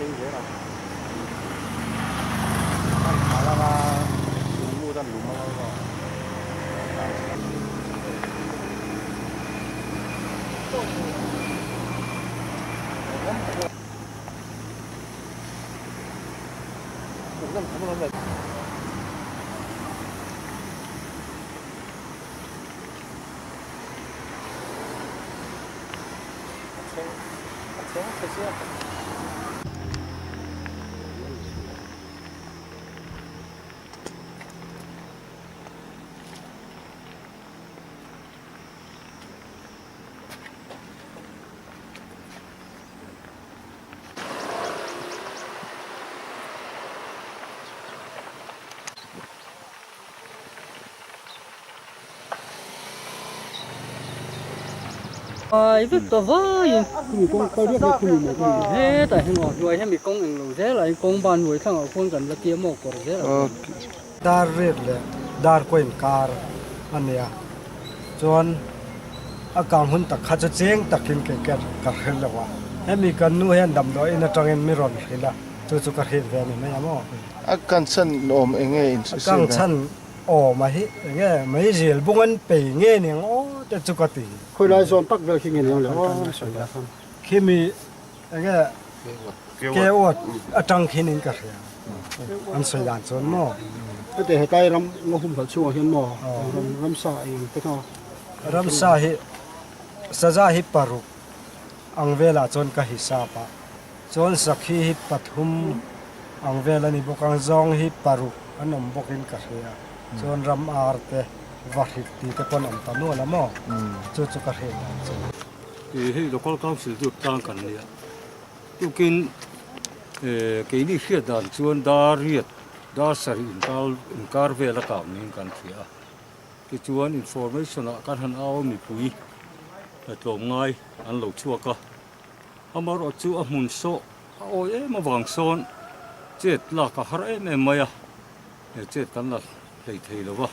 phei zel ang. An thal anga lungmut an lum anga aw. Ai vek ta vaiin hetah hian aw hnuai hemi kawng englo zelah hian kawng ban hnuai thlangah khuan kan la tia maw kawr zelah khuan. Dar ret leh dar kaw inkar a nia chuan a kang hun tak kha chu cheng takin kei ka hre lo a, hemi kan nu hian damdawiin atangin mi rawn hrilh a, chu chu ka hrilh ve a ni mai ang aw. A kan chhan awm enge in A kang chhan awm a hi enge mai zil bung an pei nge ni ang aw te chu ka ti. Khawi lai zawn tak vel khi nge ni ang le aw sawi la khan. Khimi enge kewat atang khin in ka hria an sawi dan chuan maw. Hete hetlai ram ngaw humhalh chhungah hian maw ramsa eng te kha. Ramsa hi saza hi paruk ang velah chuan ka hisap a. Chuan sakhi hi pathum ang vel a ni bawk ang, zawng hi paruk an awm bawkin ka hria. Chuan ram ar te, vahrit tih te pawh an awm ta nual a maw? Chu chu ka hriat dan chu. Ih hei Local Council chu tlang kan nia. Tukin keini hriat dan chuan dar riat, dar sarih inkal inkar vel a kang niin kan hria a. Tichuan information ah kan han au a mipui tlawmngai an lo chhuak a. Amaherawh chu a hmun sawh a awi em avang sawn chet lak a har em em mai a, he chet kan la hlei thei lo va.